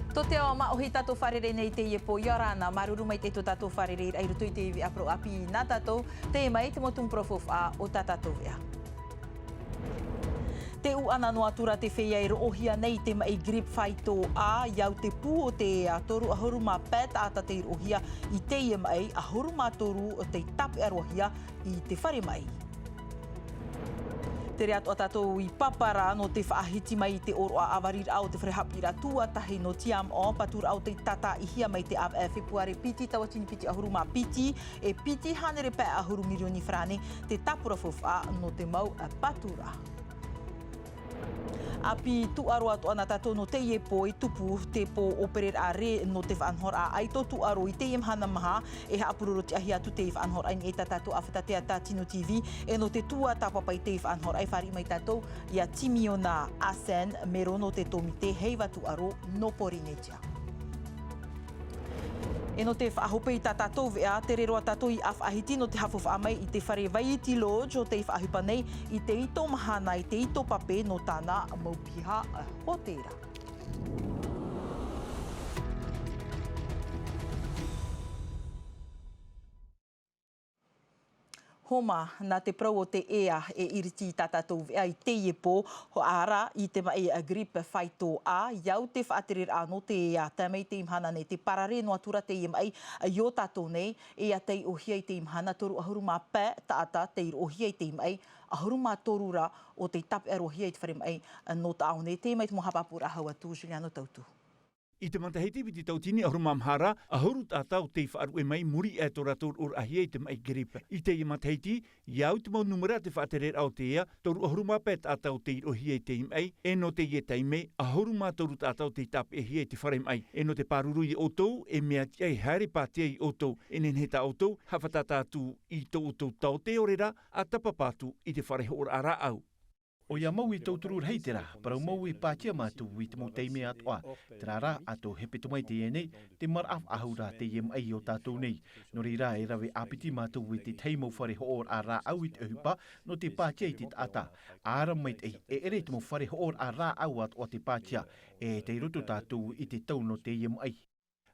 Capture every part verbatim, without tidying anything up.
Tō te ao māʻohi tātou fārerei nei i teie pō, ʻia ora na, māuruuru maitaʻi tō tātou fārerei i roto i te veʻa parau ʻāpī nā tātou, teie mai te mau tumu parau faufaʻa o tā tātou veʻa. Tē ʻūʻana noa atu ra te feiā e roʻohia nei i te maʻi gripe faito A, i au te pū o te ea, toru ʻahuru mā pae taʻata tei roʻohia i teie maʻi, ʻahuru mā toru tei tāpeʻa-roa-hia i te fare maʻi. Tere atoʻa tātou i Papara nō te faʻahiti mai i te ʻōroʻa ʻāvariraʻa o te fare haʻapiʻiraʻa tuatahi nō Tiam O, pāturaʻa o tei tātaʻihia mai te ʻāvaʻe Fepuare piti, tauatini piti ʻahuru mā piti, e piti hānere pae ʻahuru mirioni farāne, te tāpura faufaʻa nō te mau pāturaʻa. ʻĀpī tūʻaro atoʻa na tātou nō teie pō, e tupu te pō ʻōpereraʻa rē nō te faʻanahoraʻa ʻaito tūʻaro i teie mahana maha, e haʻapuroro tiʻahia atu te faʻanahoraʻa i niʻa i tā tātou ʻāfata teata Tino T V, e nō te tuatāpapa i te faʻanahoraʻa e fāriʻi mai tātou iā Timiona Asen, mero nō te tōmite heiva tūʻaro nō Pōrīnetia. E nō te faʻahope i tā tātou veʻa, tere roa tātou i ʻĀfaʻahiti nō te haʻafaufaʻa mai i te fare Vaiiti Lodge o tei faʻaʻohipa nei i te ito mahana, i te ito pape nō tāna mau piha hōtēra. Homa, nā te parau o te ea e iriti i tā tātou veʻa i teie pō, hoʻi rā i te maʻi gripe faito A, i au te faʻatereraʻa nō te ea, tae mai i teie mahana nei, tē parare noa atu ra teie maʻi i ō tātou nei, e ʻia taiʻohia i teie mahana, toru ʻahuru mā pae taʻata tei roʻohia i teie maʻi, ʻahuru mā toru rā o tei tāpeʻa-roa-hia i te fare maʻi nō Taʻaone. Teie mai te mau haʻapāpūraʻa hau atu, Juliano Tautu. I te matahiti piti tauatini ʻahuru mā maha ra, ʻahuru taʻata o tei faʻaruʻe mai i muri aʻe i tō rātou roʻoraʻahia i te maʻi gripe. I teie matahiti, i au te mau nūmera a te faʻatereraʻa o te ea, toru ʻahuru mā pae taʻata o tei roʻohia i teie maʻi, e nō teie taime, ʻahuru mā toru taʻata o tei tāpeʻahia i te fare maʻi. E nō te pāruru iā ʻoutou, e mea tiʻa e haere pātia iā ʻoutou, e nehenehe tā ʻoutou e haʻafātata atu i tō ʻoutou taote, ʻaore rā, ʻa tāpapa atu i te fare hoʻoraʻa rāʻau. ʻOia mau e tauturu rahi terā, parau mau e pātia mātou i te mau taime atoʻa, terā rā, ʻa tō hepetoma i teie nei, te maraʻa faʻahou rā teie maʻi i ō tātou nei. Nō reira, e rave ʻāpiti mātou i te tahi mau fare hoʻoraʻa rāʻau i te ʻohipa nō te pātia i te taʻata. ʻAore rā maitaʻi, e ʻere i te mau fare hoʻoraʻa rāʻau atoʻa tei pātia, e tei roto tātou i te tau nō teie maʻi.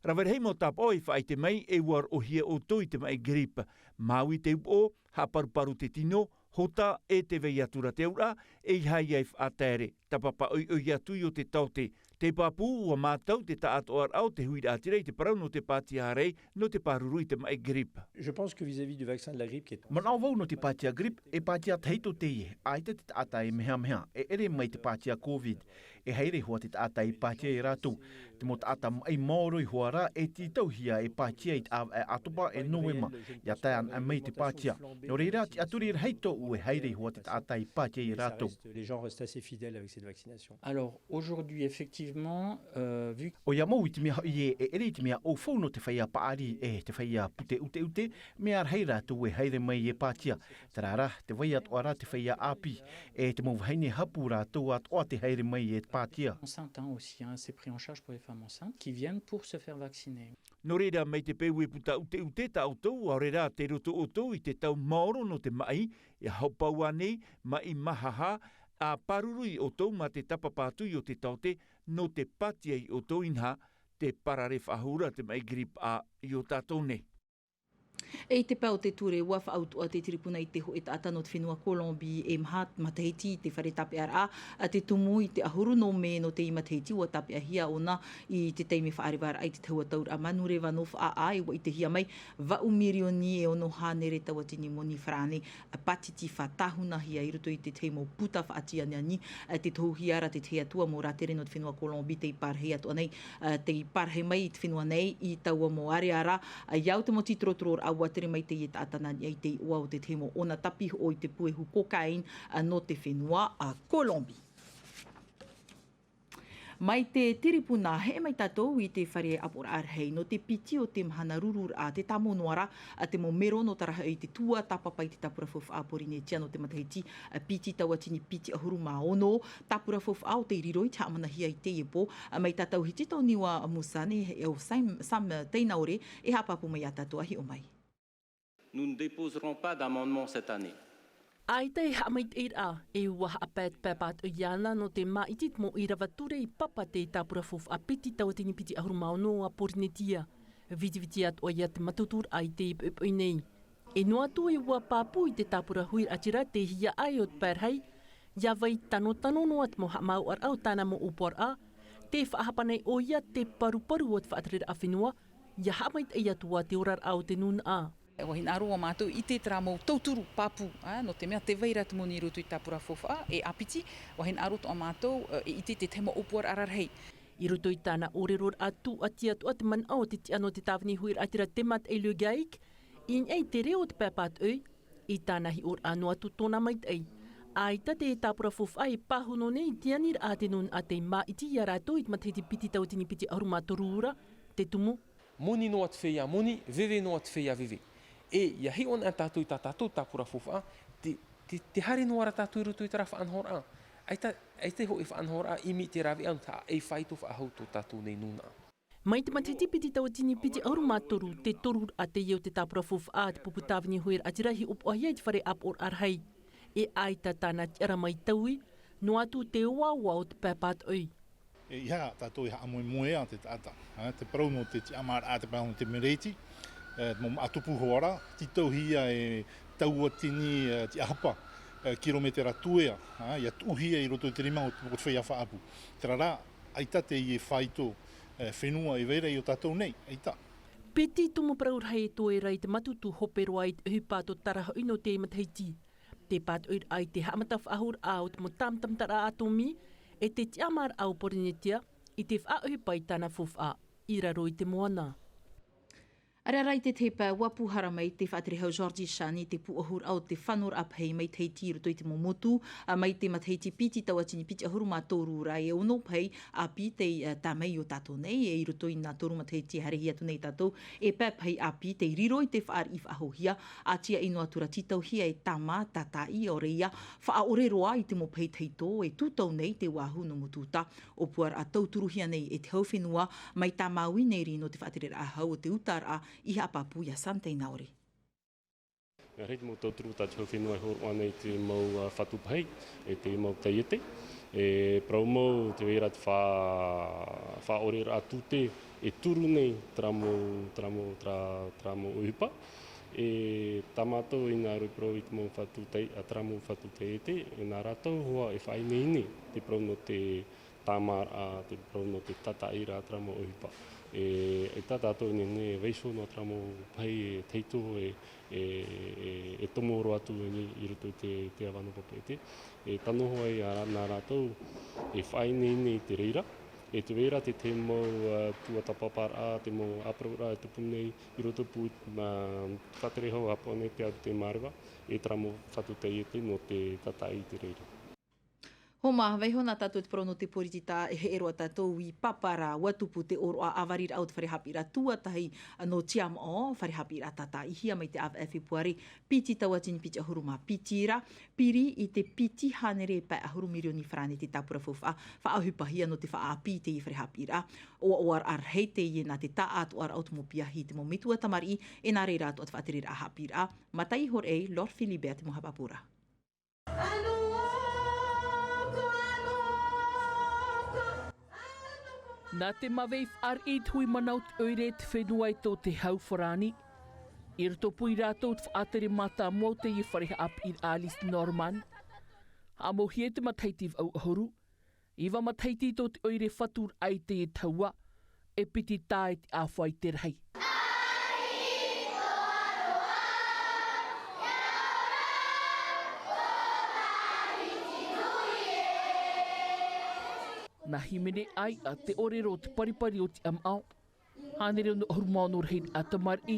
Rave rahi mau tāpaʻo i faʻaʻite mai, e ʻua roʻohia ʻoutou i te maʻi gripe. Māuiui te upoʻo, haʻaparuparu te tino, hota, e tē vai atu ra te auraʻa, ʻeiaha ia e faʻataere, tāpapa ʻoiʻoi atu i ō te taote. Te pāpū, ʻua mātau te taʻatoʻaraʻa o te huiraʻatira i te parau nō te pātia ʻāraʻi, nō te pāruru i te maʻi gripe. Je pense que vis-à-vis du vaccin de la grippe qui est Manaʻo vau nō te pātia gripe, e pātia tahito teie, ʻaita te taʻata e mehameha, e ʻere mai te pātia COVID. E haere hoʻi te taʻata i pātia iā rātou. Te mau taʻata maʻi maoro iho ā rā e tītauhia e pātia i te ʻāvaʻe ʻātopa e Novema, ʻia tae anaʻe mai te pātia. Nō reira, tiʻaturi rahi tōʻu e haere hoʻi te taʻata i pātia iā rātou. Les gens restent assez fidèles avec cette vaccination. Alors, aujourd'hui, effectivement, euh, vu ʻOia mau i te mea hoʻi ē, e ʻere i te mea ʻaufau nō te feiā paʻari, e te feiā pute ʻuteʻute, mea rahi rātou e haere mai e pātia. Terā rā, tē vai atoʻa ra te feiā ʻāpī, e te mau vahine hapū rātou atoʻa tē haere mai e pātia. Enceinte, hein, aussi, hein, c'est pris en charge pour les femmes enceintes qui viennent pour se faire vacciner. Nō reira, mai te peu e puta ʻuteʻute tā ʻoutou, ʻaore rā tei roto ʻoutou i te tau maoro nō te maʻi, e hau pauaʻi nei, maʻi mahaha, ʻa pāruru iā ʻoutou mā te tāpapa atu i ō te taote, nō te pātia iā ʻoutou, inaha, tē parare faʻahou ra te maʻi gripe A i ō tātou nei. E i te pae o te ture, ʻua faʻautuʻa te tiripuna i te hōʻē taʻata nō te fenua Colombie, e maha matahiti i te fare tāpeʻaraʻa, ʻa te tumu i te ʻahuru nō Mē nō teie matahiti, ʻua tāpeʻahia ʻōna i te taime faʻarevaraʻa i te tahua tauraʻa manureva nō Faʻaʻā, e ʻua ʻitehia mai, vaʻu mirioni e ono hānere tauatini moni farāne, pātiti faʻatāhunahia i roto i te tahi mau puta faʻatianiani, ʻa te tohuhia ra te tahi atu mau rātere nō te fenua Colombie tei parahi atoʻa nei, ʻa tei parahi mai i te fenua nei i taua mau ʻāreʻa ra, ʻa i au te mau tītorotororaʻa ʻua tere mai teie taʻata nā niʻa i te iʻoa o te tahi mau ʻona tāpihoʻo i te puehu cocaïne, ʻa nō te fenua, ʻa Colombie. Mai te tiripuna, heʻe mai tātou i te fare ʻāpoʻoraʻa rahi nō te piti o te mahana rururaʻa, tē tāmau noa ra, ʻa te mau mero nō terā hoʻi te tuatāpapa i te tāpura faufaʻa Pōrīnetia nō te matahiti, ʻa piti tauatini piti ʻahuru mā ono, tāpura faufaʻa o tei riro i te haʻamanahia i teie pō, ʻa mai tā Tauhiti Tauniua Musane, e ʻo Sam, Sam Teinaore, e haʻapāpū mai iā tātou, ʻa hiʻo mai. Nous ne déposerons pas d'amendement cette année. ʻAita e haʻamaitaʻiraʻa, e ua haʻapae te pae pātoʻi iāna nō te māʻiti i te mau ʻīrava ture i papa te tāpura faufaʻa piti tauatini piti ʻahuru mā ono a Pōrīnetia. Vitiviti atoʻa ia te mataʻuturaʻa i teie poʻipoʻi nei. E noa atu e ua pāpū i te tāpura huiraʻatira te hiaʻai o te pae rahi, ʻia vai tanotano noa te mau haʻamāuʻaraʻa o tāna mau ʻōpuaraʻa, tē faʻahapa nei ʻoia te paruparu o te faʻatereraʻa fenua, ʻia haʻamaitaʻi atu ā te oraraʻa o te nūnaʻa. ʻUa hinaʻaro ā mātou i ʻite terā mau tauturu pāpū, ā, nō te mea tē vai ra te moni i roto i te tāpura faufaʻa, e ʻāpiti, ʻua hinaʻaro atoʻa mātou, ā, e ʻite i te tahi mau ʻōpuaraʻa rarahi. I roto i tāna ʻōreroraʻa tūʻati atoʻa te manaʻo o te tiʻa nō te tāvini huiraʻatira Te Mataʻi Le Gaic, i niʻa i te reo o te pae pātoʻi, i tāna hiʻoraʻa noa atu tōna maitaʻi. ʻAita te tāpura faufaʻa e pāhono nei i te aniraʻa a te nūnaʻa tei māʻiti ia rātou i te matahiti piti tauatini piti ʻahuru mā toru ra, te tumu. Moni noa te feiā moni, veve noa te feiā veve. E, ʻia hiʻo ana tātou i tā tātou tāpura faufaʻa, te, te, te haere noa ra tātou i roto i terā faʻanahoraʻa. ʻAita, ʻaita hoʻi faʻanahoraʻa, ʻimi i te rāveʻa nō te haʻaʻai fāito faʻahou tō tātou nei nūnaʻa. Mai te matahiti piti tauatini piti ʻahuru mā toru, te toruraʻa teie o te tāpura faufaʻa a te pupu tāvini huiraʻatira i hiʻopoʻahia i te fare ʻāpoʻoraʻa rahi. E ʻaita tāna tiʻaraʻa mai taui, noa atu te oaoa o te pae pātoʻi. E ʻeiaha tātou e haʻamoemoeā te taʻata, ā, te parau nō te tiʻamāraʻa, te parau nō te mereiti, e, mau māʻa tupu hoʻi ra, tītauhia e tauatini, e, tiʻahapa, e, kirometera tuea, ā, ʻia tuʻuhia i roto i te rima o te, o te feiā faʻaʻapu. Terā rā, ʻaita teie fāito, e, fenua e vai ra i ō tātou nei, ʻaita. Piti tumu parau rahi e toe ra i te mātutu hope roa i te ʻohipa tō Tarahoʻi nō teie matahiti. Te pātoʻiraʻa i te haʻamata faʻahou raʻa o te mau tāmatamataraʻa ʻātōmī, e te tiʻamāraʻa o Pōrīnetia, i te faʻaʻohipa i tāna faufaʻa, i raro i te moana. ʻAreʻa rā i te tahi pae, ʻua pūhara mai te faʻaterehau Georgie Chani i te pūʻohuraʻa o te fanoraʻa pahi matahiti i roto i te mau motu, ā, mai te matahiti piti tauatini piti ʻahuru mā toru ra e ono pahi ʻāpī tei, ā, tā mai i ō tātou nei, e i roto i nā toru matahiti e haerehia atu nei tātou, e pae pahi ʻāpī tei riro i te fāriʻi faʻahouhia, ā, tiaʻi noa atu ra tītauhia e tāmā, tātaʻi, ʻaore ia, faʻaʻore roa i te mau pahi tahito, e tūtau nei te Oahu nō Motu Uta, ʻōpuaraʻa tauturuhia nei e te hau fenua, mai tā Maui nei rā nō te faʻatereraʻa hau o te utaraʻa i haʻapāpū ia Santei Naore. Mea rahi te mau tauturu tā te hau fenua e hōroʻa nei te mau, ā, fatu pahi, e te mau taiete. E parau mau tē vai ra te fa-, faʻaʻoreraʻa tūtē, e turu nei terā mau, terā mau, terā, terā mau ʻohipa. E tā mātou i hinaʻaro e parau i te mau fatu tai-, ā, terā mau fatu taiete, e nā rātou hoʻi e faʻaineine te parau nō te tāmāraʻa, te parau nō te tātaʻiraʻa terā mau ʻohipa. E, e tā tātou e nehenehe e vaiiho noa terā mau pahi e tahito e, e, e, e tomo roa atu nei i roto i te, te ava nō Papeʻete. E tano hoʻi ā rā-, nā rātou e faʻaineine i te reira. E tē vai ra te, te mau, ā, tuatāpaparaʻa, te mau ʻāparauraʻa e tupu nei i roto pū, mā, faʻaterehau haʻapaʻo nei te aru te māreva, e terā mau fatu taiete nō te tātaʻi i te reira. Hōmā, vaiiho na tātou te parau nō te pōritita, e heʻe roa tātou i Papara, ʻua tupu te ʻōroʻa ʻāvariraʻa o te fare haʻapiʻiraʻa tuatahi nō Tiamaʻo, fare haʻapiʻiraʻa tātaʻihia mai te ʻāvaʻe Fepuare piti tauatini piti ʻahuru mā piti ra, piri i te piti hānere pae ʻahuru mirioni farāne te tāpura faufaʻa, faʻaʻohipahia nō te faʻaʻāpī i teie fare haʻapiʻiraʻa. ʻOaʻoaraʻa rahi teie nā te taʻatoʻaraʻa o te mau piahi i te mau metua tamariʻi, e nā reira atoʻa te faʻatereraʻa haʻapiʻiraʻa. Mataʻi ihora ʻei, Lord Philibert te mau haʻapāpūraʻa. Nā te mavei fāriʻi i te hui mana o te ʻoire te fenua e tō te hau farāni. I rotopū ia rātou te faʻatere mātāmua o teie fare haʻapiʻiraʻa Alice Norman. Haʻamauhia i te matahiti vaʻu ʻahuru, iva matahiti tō te ʻoire fatu raʻa i teie tahua, e piti tā e te ʻāfā i te rahi. Nā Himene Aiʻa te ʻōrero o te paripari o Tiamaʻo. Hānere ono ʻahuru mā ono rahiraʻa tamariʻi,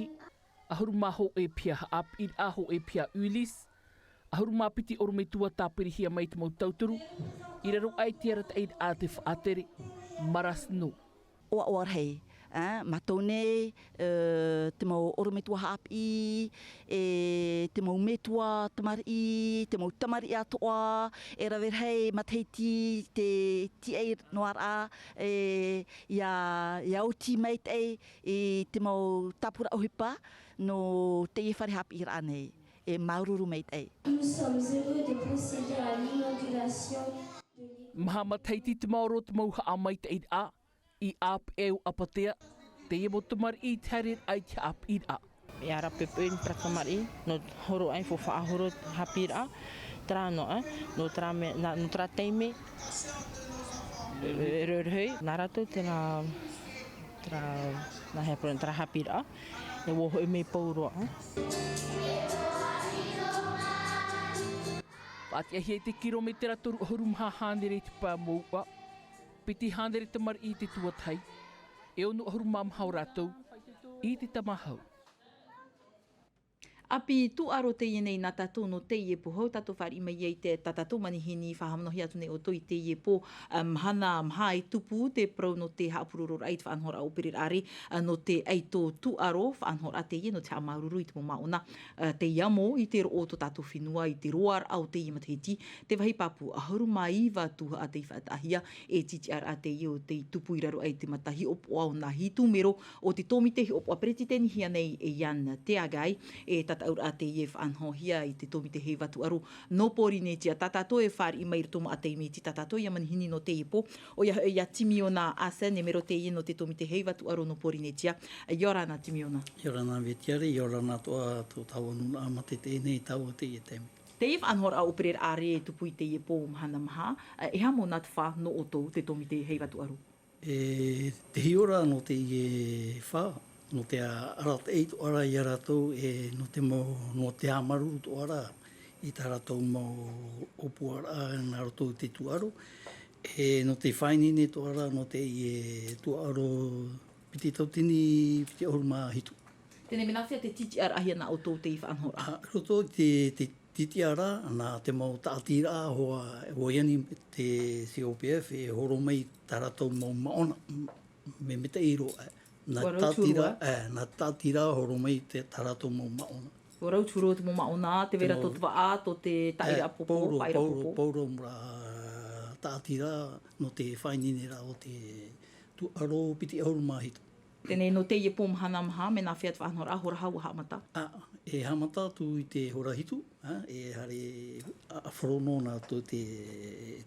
ʻahuru mā hōʻē paha haʻapiʻiraʻa, hōʻē paha Ulysse, ʻahuru mā piti ʻorometua tāpirihia mai te mau tauturu, i raro aʻe i te arataʻiraʻa a te faʻatere, Marasno. ʻOaʻoa rahi, ā, mātou nei, ā, te mau ʻorometua haʻapiʻi, e te mau metua tamariʻi, te mau tamariʻi atoʻa, e rave rahi matahiti te tiaʻi noa ra, e, ʻia, ʻia oti maitaʻi i te mau tāpura ʻohipa nō teie fare haʻapiʻiraʻa nei. e māuruuru maitaʻi. Nous sommes heureux de procéder à l'inauguration de l'école. Maha matahiti te maoro o te mau haʻamaitaʻiraʻa i ʻāpeʻe o Apatea, teie mau tamariʻi i te haereraʻa i te haʻapiʻiraʻa. E ara pepe i te tamariʻi, nō horo ai, fo faʻahoro haʻapiʻiraʻa, terā noa, nō terā me-, nā, nō terā taime, e, e, e, e, nā rātou terā, terā, nā hea poro, terā haʻapiʻiraʻa, e ʻua hoʻi mai pauroa. Faʻatiʻahia i te kirometera toru ʻahuru mā hānere i te pae mouʻa, piti hānere tamariʻi i te tuatahi, e ono ʻahuru mā maha o rātou i te tamahau. ʻApi tūʻaro teie nei nā tātou nō teie pō, hou tātou fāriʻi mai ai te, tā tātou manihini, faʻahaʻamanaʻohia atu nei ʻoutou i teie pō, ā, mahana maha i tupu te parau nō te haʻapurororaʻa i te faʻanahoraʻa ʻōpereraʻa, ā, nō te ʻaito tūʻaro, faʻanahoraʻa teie nō te haʻamāuruuru i te mau māʻona, ā, tei amo i te roʻo o tō tātou fenua i te roaraʻa o teie matahiti, te vāhi pāpū ʻahuru mā iva tuhaʻa tei faʻataʻahia, e te tiʻaraʻa teie o tei tupu i raro aʻe i te mata hiʻopoʻa o nā hitu mero o te tōmite hiʻopoʻa peretitenihia nei e Yann Teagai, e tataʻuraʻa teie e faʻanahohia i te tōmite heiva tūʻaro nō Pōrīnetia. Tā tātou e fāriʻi mai i roto maʻa teie miniti tā tātou ia manihini nō teie pō, ʻoia hoʻi ia Timiona Asen, e mero teie nō te tōmite heiva tūʻaro nō Pōrīnetia. ʻIa ora na Timiona. ʻIa ora na Vetiare, ʻia ora na atoʻa tō tāua nūnaʻa mātete nei tāua teie taime. Teie faʻanahoraʻa ʻōpereraʻa e tupu i teie pō mahana maha, e aha mau nā te fā nō ʻoutou te tōmite heiva tūʻaro? E, te hiʻoraʻa nō teie fā, nō te arataʻi atoʻa ra ia rātou, e, nō te mau, nō te haʻamāuruuru atoʻa ra i tā rātou mau ʻōpuaraʻa nā roto i te tūʻaro, e, nō te faʻaineine atoʻa ra nō teie tūʻaro piti tauatini piti ʻahuru mā hitu. Teie nei, mea nāfea te tītiʻaraʻahia nā ʻoutou teie faʻanahoraʻa? Ā, roto i te, te tītiʻaraʻa, nā te mau tāʻatiraʻa, ʻua, ʻua ani te C O P F e horo mai tā rātou mau māʻona, m-, mea maitaʻi roa, ā, nā tāʻatiraʻa, ā, nā tāʻatiraʻa horo mai te, tā rātou mau māʻona. ʻUa rau atu roa te mau māʻona, tē vai ra tō te vaʻa, tō te tāʻiraʻa pōpō, paʻiraʻa pōpō. Pauroa, pauroa, ā, tāʻatiraʻa nō te faʻaineineraʻa o te tūʻaro piti ʻahuru mā hitu. Teie nei, nō teie pō mahana maha, mea nāfea te faʻanahoraʻa, hora hau ʻua haʻamata? Ā, e haʻamata atu i te hora hitu, ā, e haere ʻa, ʻa Forono nā tō te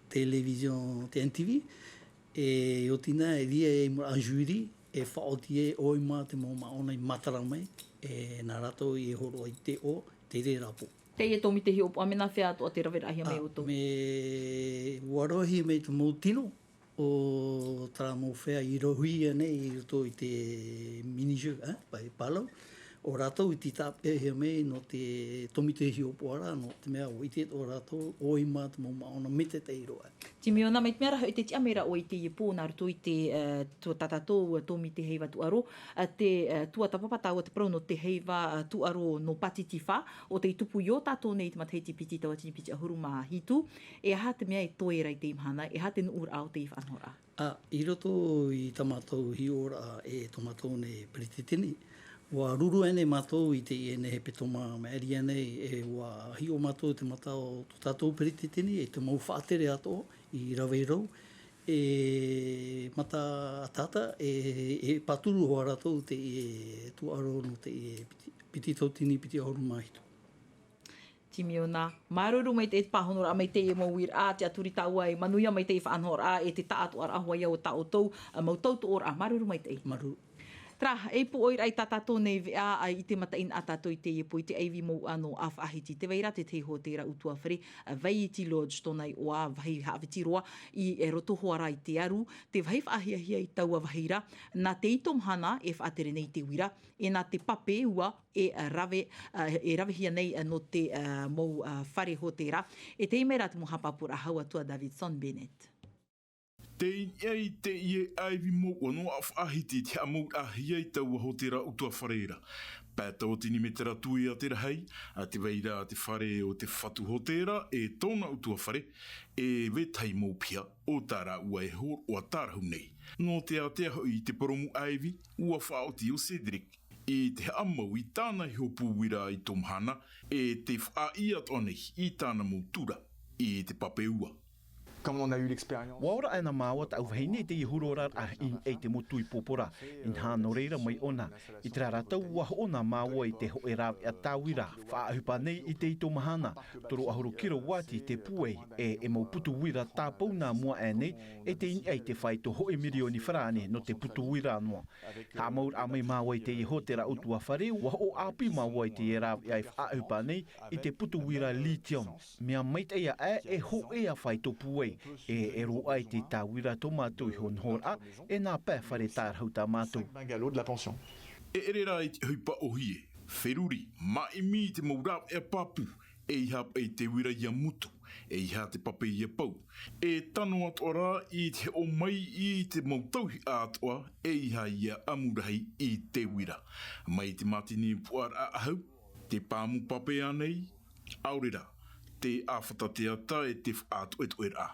télévision T N T V, e oti na, e riro ai i mua ā jury, e faʻaoti e ʻoe mā te mau māʻona i matara mai, e nā rātou e horo ai te ʻō, te reira pō. Teie tōmite hiʻopoʻa, mea nāfea atoʻa te raveraʻahia mai ʻoutou? Ā, mea, ʻua ravehia mai te mau tino, ʻo terā mau feiā i rohi ānei i roto i te mini-jeu, ā, pae pālau. ʻO rātou i te tāpeʻahia mai nō te tōmite hiʻopoʻa ra, nō te mea ʻua ʻite atoʻa rātou, ʻoe mā te mau māʻona maitaʻi roa. Timiona, mai te mea rā hoʻi tē tiʻa mai ra ʻoe i teie pō nā roto i te, ā, tō, tā tātou tōmite heiva tūʻaro, ā, te, ā, tuatāpapa tāua te parau nō te heiva, ā, tūʻaro nō Pātitifā, ʻo tei tupu i ō tātou nei i te matahiti piti tauatini piti ʻahuru mā hitu, e aha te mea e toe ra i teie mahana, e aha te nuʻuraʻa o teie faʻanahoraʻa? Ā, i roto i tā mātou hiʻoraʻa e tō mātou nei peretiteni, ʻua ruru ānei mātou i teie nei hepetoma maʻiri ānei, e ʻua hiʻo mātou i te mata o tō tātou peretiteni, e te mau faʻatere atoʻa i rave roa, e mata ataata, e, e pāturu hoʻi rātou teie tūʻaro nō teie piti, piti tauatini piti ʻahuru mā hitu. Timiona, māuruuru maitaʻi i te pāhonoraʻa mai teie mau uiraʻa, tiʻaturi tāua e manuia mai teie faʻanahoraʻa, e te taʻatoʻaraʻa hoʻi ia o tā ʻoutou, ā, mau tautoʻoraʻa, māuruuru maitaʻi. Māuruuru. Terā, e pūʻoiraʻa i tā tātou nei veʻa, ā, i te mataʻeinaʻa tātou i teie pō i te ʻaivi mouʻa nō ʻĀfaʻahiti. Tē vai ra te tahi hōtēra ʻutuāfare, ā, Vaiiti Lodge tōna iʻoa, vāhi haʻaviti roa, i, e roto hoʻi ra i te aru, te vāhi faʻahiahia i taua vāhi ra, nā te ito mahana e faʻatere nei te uira, e nā te pape ua, e, ā, rave, ā, e ravehia nei, ā, nō te, ā, mau, ā, fare hōtēra. E tei mai rā te mau haʻapāpūraʻa hau atu a Davidson Bennett. Tei niʻa i teie ʻaivi mouʻa nō ʻĀfaʻahiti te haʻamouʻahia i taua hōtēra ʻutuāfare ra. Pae tauatini metera tuea te rahi, ā, tē vai ra te fare o te fatu hōtēra e tōna ʻutuāfare, e vetahi mau piha o tā rāua e hōroʻa tārahu nei. Nō te ātea hoʻi i te purōmu ʻaivi, ʻua faʻaoti ʻo Cédric i te haʻamau i tāna iho pū uira i tō mahana, e tē faʻaʻī atoʻa nei i tāna mau tura i te pape ua. Comme on a eu l'expérience. Ua ora aʻe na māua taʻu vahine i teie huru oraraʻa i niʻa i te motu i Pōpōra. Inaha nō reira mai ʻōna. I terā ra tau ua hoʻo na māua i te hōʻē rāveʻa tāuira. Faʻaʻohipa nei i te ito mahana. Toru ʻahuru kirowati te pūai, e, e mau putu uira tāpau nā mua aʻe nei, e tei niʻa i te faito hōʻē mirioni farāne nō te putu uira noa. Haʻamauraʻa mai māua i teie hōtēra ʻutuāfare, ua hoʻo ʻāpī māua i teie rāveʻa e faʻaʻohipa nei i te putu uira lithium. Mea maitaʻi aʻe e hōʻē ā faito pūai, e, e roaʻa i te tāuira tō mātou iho nohoraʻa, e nā pae fare tārahu tā mātou. Sac bungalow de la pension. E ʻere rā i te ʻohipa ʻōhie, feruri, māʻimi i te mau rāveʻa pāpū, ʻeiaha paʻi te uira ia mutu, ʻeiaha te pape ia pau. E tano atoʻa rā i te hoʻo mai i te mau tauihaʻa atoʻa, ʻeiaha ia ʻamu rahi i te uira. Mai te mātini puʻaraʻa ʻahu, te pāmu pape ānei, ʻaore rā, te ʻāfata teata e te faʻatoʻetoʻeraʻa.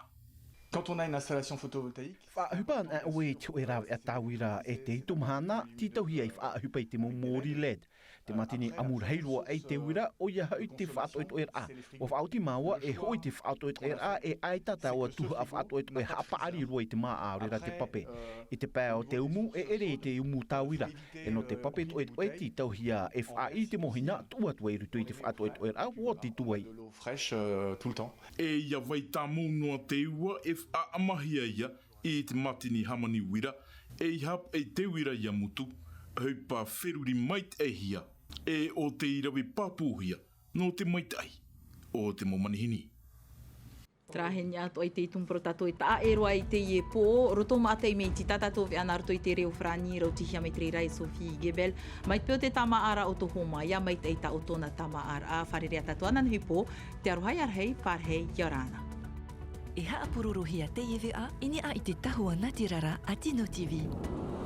Quand on a une installation photovoltaïque, faʻaʻohipa ana ʻoe i te hōʻē rāveʻa tāuira e te ito mahana, tītauhia i faʻaʻohipa i te mau mōrī led. Te mātini ʻamu rahi roa ai te uira, ʻoia hoʻi te faʻatoʻetoʻeraʻa. Ua faʻaoti māua e hoʻo i te faʻatoʻetoʻeraʻa e ʻaita taua tuhaʻa faʻatoʻetoʻe haʻapaʻari roa i te māʻa ʻaore rā te pape. I te pae o te umu, e ʻere i te umu tāuira. E nō te pape toʻetoʻe tītauhia e faʻaʻī i te mōhina, tuʻu atu ai i roto i te faʻatoʻetoʻeraʻa, ʻua tītau ai. De l'eau fraîche, euh, tout le temps. E ia vai tāmau noa te ua e faʻaʻamahia ia i te mātini hāmani uira, ʻeiaha paʻi te uira ia mutu, ʻohipa feruri maitaʻihia, e ʻo tei rave pāpūhia nō te maitaʻi o te mau manihini. Terā e niʻa atu ai te tumu parau tātou e taʻa ʻē roa i teie pō, roto maʻa taime i tā tātou veʻa nā roto i te reo farāni, rautihia mai te reira e Sophie Gebel, mai te peu o te tāmāʻaraʻa o tō Hōmā, ia maitaʻi tā ʻoutou nā tāmāʻaraʻa, fārerei ā tātou ānānahi pō, te aroha ia rahi, pārahi, ʻia ora na. E haʻapurorohia teie veʻa i niʻa i te tahua nātirara a Tino T V.